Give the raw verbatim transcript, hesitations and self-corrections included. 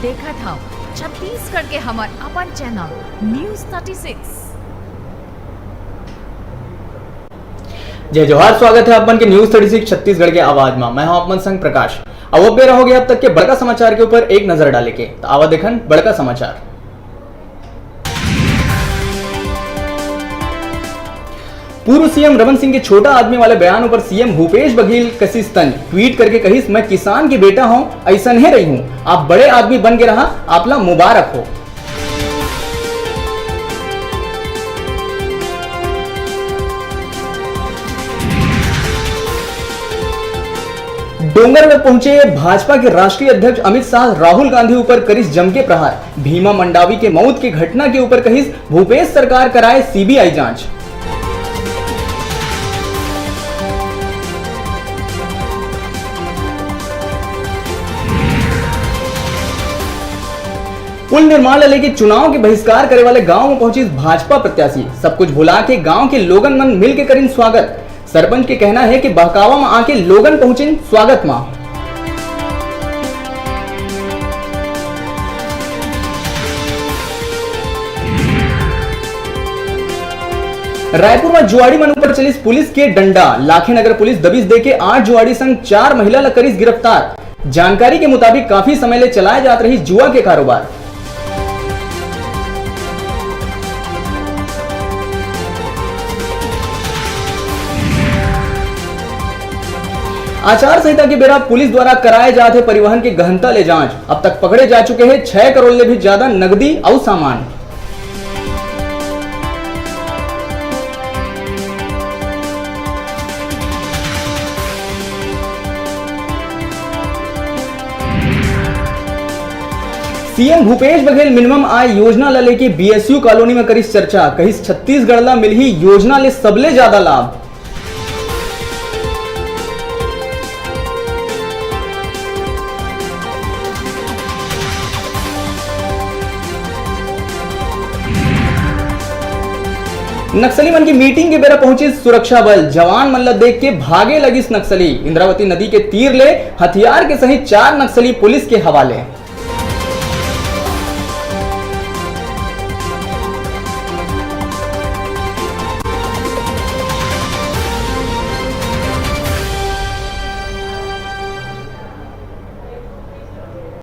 देखत हव छत्तीसगढ़ के हमर अपन चैनल न्यूज़ थर्टी सिक्स। जय जोहार, स्वागत हे आप मन के न्यूज़ थर्टी सिक्स छत्तीसगढ़ के आवाज मा। मैं हूं आप मन संग प्रकाश। अब बेरा हो गया अब तक के बड़का समाचार के ऊपर एक नजर डाले के, त आवा देखन बड़का समाचार। पूर्व सीएम रमन सिंह के छोटा आदमी वाले बयान ऊपर सीएम भूपेश बघेल कसिस तंज, ट्वीट करके कहिस, "मैं किसान के बेटा हूं, अइसनहे रहिहूं। आप बड़े आदमी बन के रहा, आपला मुबारक हो।" डोंगरगढ़ पहुंचे भाजपा के राष्ट्रीय अध्यक्ष अमित शाह राहुल गांधी ऊपर करिस जमके प्रहार। भीमा मंडावी के मौत के घटना के ऊपर कहिस, "भूपेश सरकार कराए सीबीआई जांच।" पुल निर्माण ल लेके चुनाव के बहिष्कार करे वाले गांव में पहुंचिस भाजपा प्रत्याशी। सब कुछ भुला के गांव के लोगन मन मिल के करिन स्वागत। सरपंच के कहना हे कि बहकावा म आके लोगन पहुंचिन स्वागत म। रायपुर म जुआड़ी मन ऊपर चलिस पुलिस के डंडा। लाखेनगर पुलिस दबिश देके आठ जुआड़ी संग चार महिला ल करिस गिरफ्तार। जानकारी के मुताबिक काफी समय ले चलाए जात रहिस जुआ के कारोबार। आचार संहिता के बेरा पुलिस द्वारा कराए जात हे परिवहन के गहनता ले जांच। अब तक पकड़े जा चुके हे छह करोड़ ले भी ज्यादा नकदी अउ सामान। सीएम भूपेश बघेल मिनिमम आय योजना ल लेके बीएसयू कॉलोनी म करिस चर्चा, कहिस छत्तीसगढ़ ल मिलही योजना ले सबले ज्यादा लाभ। नक्सली मन के मीटिंग के बेरा पहुंचिस सुरक्षा बल, जवान मन ल देख के भागे लगिस नक्सली। इंद्रावती नदी के तीर ले हथियार के सहित चार नक्सली पुलिस के हवाले।